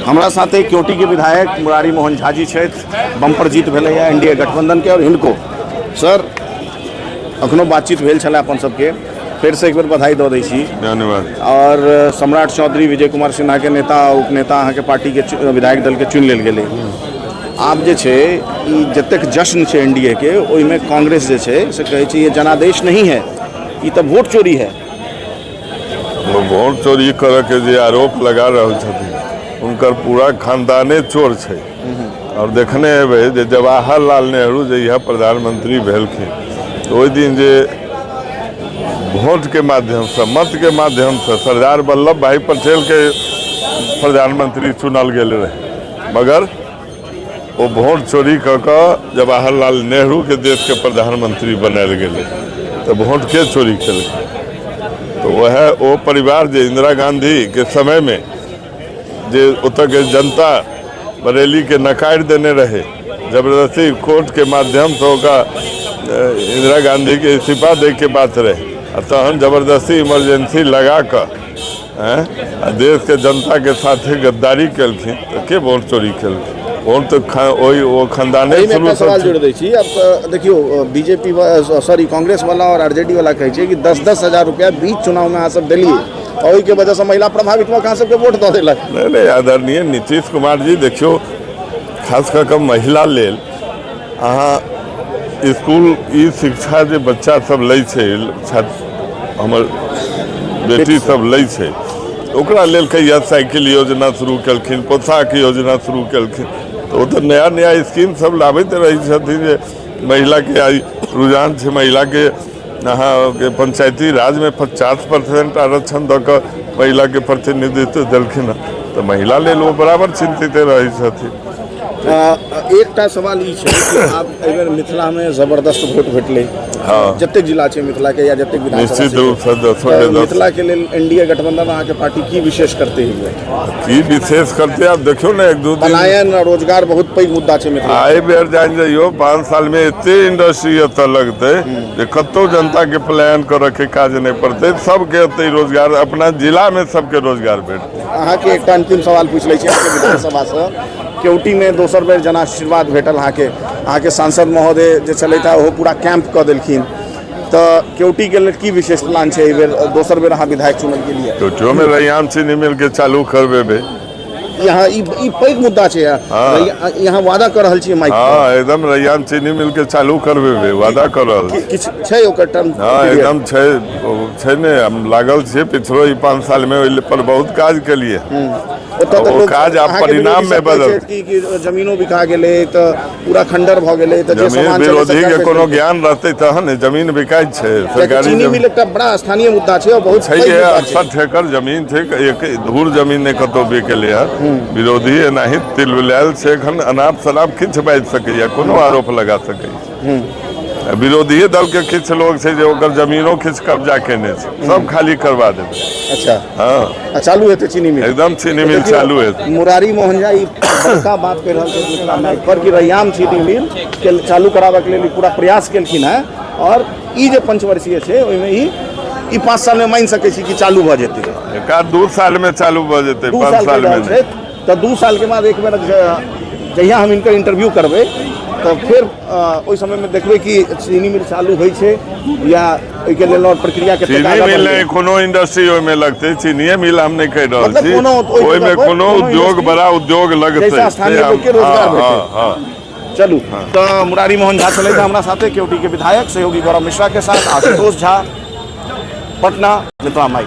हमरा साथे क्योटी के विधायक मुरारी मोहन झा जी छथि। बम्पर जीत भेलैए एनडीए गठबंधन के और हिनको। सर, अखनो बातचीत भेल छलै अपन सबके, फेरसँ एक बेर बधाई दऽ दै छी। धन्यवाद। और सम्राट चौधरी, विजय कुमार सिन्हा के नेता, उपनेता अहाँके पार्टी के विधायक दल के चुनि लेल गेलै। आब जे छै ई जतेक जश्न छै एनडीए के, ओहिमे कांग्रेस जे छै से कहै छै ये जनादेश नहीं है, ई तऽ वोट चोरी है। वोट चोरी करऽके जे आरोप लगा रहल छथिन, हुनकर पूरा खानदाने चोर छै। आओर देखने हेबै जे जवाहरलाल नेहरू जहिया प्रधानमंत्री भेलखिन, तऽ ओहि दिन जे वोटके माध्यमसँ, मतके माध्यमसँ सरदार वल्लभ भाई पटेलके प्रधानमंत्री चुनल गेल रहै, मगर ओ वोट चोरी कऽ कऽ जवाहरलाल नेहरूके देशके प्रधानमंत्री बनायल गेलै। तऽ वोटके चोरी केलकै? तऽ वएह ओ परिवार जे इंदिरा गाँधीके समयमे जे ओतऽके जनता बरेलीके नकारि देने रहै, जबरदस्ती कोर्टके माध्यमसँ ओकरा इंदिरा गाँधीके इस्तीफा दैके बात रहै, आ तहन जबरदस्ती इमरजेंसी लगा कऽ आ देशके जनताके साथे गद्दारी केलखिन, तऽ के वोट चोरी केलखिन? वोट तऽ ओहि ओ खानदाने। एहिमे एकटा सवाल जोड़ि दै छी। आब देखियौ, बीजेपी, सॉरी, कांग्रेस वाला और आरजेडी वाला कहै छै कि 10-10 हजार रुपया बीच चुनावमे अहाँ सब देलियै, ओहिके वजहसँ महिला प्रभावित भऽ कऽ अहाँ सबके वोट दऽ देलक। नहि नहि, आदरणीय नीतीश कुमार जी, देखियौ, खास कऽ कऽ महिला लेल अहाँ इसकुल ई शिक्षा जे बच्चा सब लै छै, छात्र हमर बेटी सब लै छै, ओकरा लेल कहिया साइकिल योजना शुरू केलखिन, पोशाक योजना शुरू केलखिन। तऽ ओ तऽ नया नया स्कीम सब लाबैत रहै छथिन जे महिलाके आइ रुझान छै। महिलाके अहाँके पंचायती राजमे 50% आरक्षण दऽ कऽ महिलाके प्रतिनिधित्व देलखिन हँ। तऽ महिला लेल ओ बराबर चिन्तित रहै छथिन। एकटा सवाल ई छै कि आब एहिबेर मिथिलामे जबरदस्त वोट भेटलै। जतेक जिला छै मिथिलाके या जतेक विधानसभा निश्चित रूपसँ दसो तऽ के दस। मिथिलाके लेल एनडीए गठबंधन, अहाँके पार्टी की विशेष करतै एहिबेर? की विशेष करते? आब देखियौ ने, एक दू दिन पलायन आ रोजगार बहुत पैघ मुद्दा छै मिथिला। एहि बेर जानि जइयौ, 5 सालमे एते इंडस्ट्री एतऽ लगतै जे कतहु जनताके पलायन करऽके काज नहि पड़तै। सबके एतै रोजगार, अपना जिलामे सबके रोजगार भेटतै। अहाँके एकटा अंतिम सवाल पूछि लै छी। अहाँके विधानसभासँ केवटीमे दोसर बेर जनाशीर्वाद भेटल अहाँके। अहाँके सांसद महोदय जे छलथि ओहो पूरा कैंप कऽ देलखिन। तऽ केवटीके लेल की विशेष प्लान छै? एहि बेर दोसर बेर अहाँ विधायक चुनल गेलियै। केवटियोमे रैयाम चीनी मिलके चालू करबेबै। यहाँ ई पैघ मुद्दा छै। यहाँ वादा कऽ रहल छियै माइक पर? हँ, एकदम रैयाम चीनी मिलके चालू करबेबै, वादा कऽ रहल छी। किछु छै ओकर टर्म? हँ, एकदम छै, ओ छै ने। हम लागल छियै, पिछलो ई 5 सालमे ओहि पर बहुत काज केलियै। ओतऽ तऽ ओ लोक काज आब अहाँके परिणाममे विरोधी सब कहै बदल छथि कि जमीनो बिका गेलै, तऽ पूरा खंडर भऽ गेलै, तऽ जे जमीन सामान छलै विरोधी सबटा के बेच कोनो देलकै। ज्ञान रहतै तहन ने। जमीन बिकाइत छै? कियाकि सरकारी चीनी जमीन मिल एकटा बड़ा स्थानीय मुद्दा छै और बहुत छैहे। पैघ मुद्दा छै। 68 एकड़ जमीन छै, एक धूर जमीन नहि कतहु बिकेलै हँ। विरोधी एनाही तिलबिलायल छै एखन, अनाप शनाप किछु बाजि सकैए, कोनो आरोप लगा सकैए। आ विरोधिये दलके किछु लोग छै जे ओकर जमीनो किछु कब्जा केने छै। सब खाली करवा देबै। आ चालू हेतै चीनी मिल? एकदम चीनी मिल देखियौ, चालू हेतै। मुरारी मोहन झा ई बड़का बात कहि रहल छथि मिथिला माइक पर कि रैयाम चीनी मिल के चालू कराबऽके लेल ई पूरा प्रयास केलखिन हेँ और ई जे पंचवर्षीय छै, ओहिमे ई ई 5 सालमे मानि सकै छी कि चालू भऽ जेतै? एक 2 सालमे चालू भऽ जेतै। दू 5 साल कहि सालमे रहल नहि। छथि, तऽ 2 सालके बाद एक बेर जहिया हम हिनकर इंटरव्यू करबै, तऽ फेर ओहि समयमे देखबै कि चीनी मिल चालू होइ छै या ओहिके लेल और प्रक्रिया कतेक चीनी आगाँ मिल बढ़लै। नहि, कोनो इंडस्ट्री ओहिमे लगतै। चीनीए मिल हम नहि कहि रहल मतलब छी। कोनो ओहि ओहिमे जगह पर कोनो कोनो उद्योग, इंडस्ट्री बड़ा उद्योग लगतै। जाहिसँ स्थानीय से हम- लोकके रोजगार हँ, भेटै। चलू, तऽ मुरारी मोहन झा छलथि हमरा साथे, केवटी के विधायक। सहयोगी गौरव मिश्रा के साथ आशुतोष झा, पटना, मिथिला माइक।